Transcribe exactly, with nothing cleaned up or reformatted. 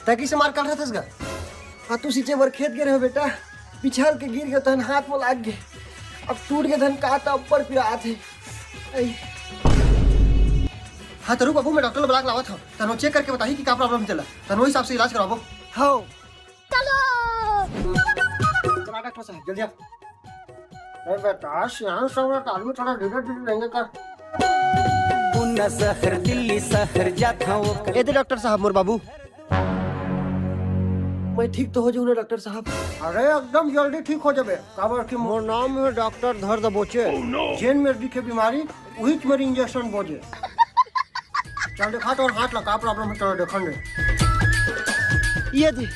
तै कइसे मार काट रहा थस गा? हाँ, तू सींचे बर खेत गे रहे बेटा, पिछल के गिर गे तहन हाथ में लाग गे। अब टूट गे तहन का त अब्बड़ पीरा आथे। अई। हाँ, त रुक बाबू, मैं डॉक्टर ला बुला के लावत हूँ। तनो चेक करके बताही कि का प्रॉब्लम हे तेला। तनो हिसाब से इलाज कराबो। हाँ। चलो। चला डॉक्टर साहब, जल्दी आ। अरे बेटा, सियान सब आदमी थोड़ा धीरे धीरे लेंगे का? पुणे शहर, दिल्ली शहर जात हूँ। ए दे डॉक्टर साहब, मोर बाबू। मैं ठीक तो हो जाऊँ ना डॉक्टर साहब? अरे एकदम जल्दी ठीक हो जाबे, काबर कि मोर नाम है डॉक्टर धर दबोचे। जेन मेर दिखे बीमारी, उहीच मेर इंजेक्शन बोजे। चल देखा तोर हाथ ला का प्रॉब्लम है, चलो देखन दे। ये दे।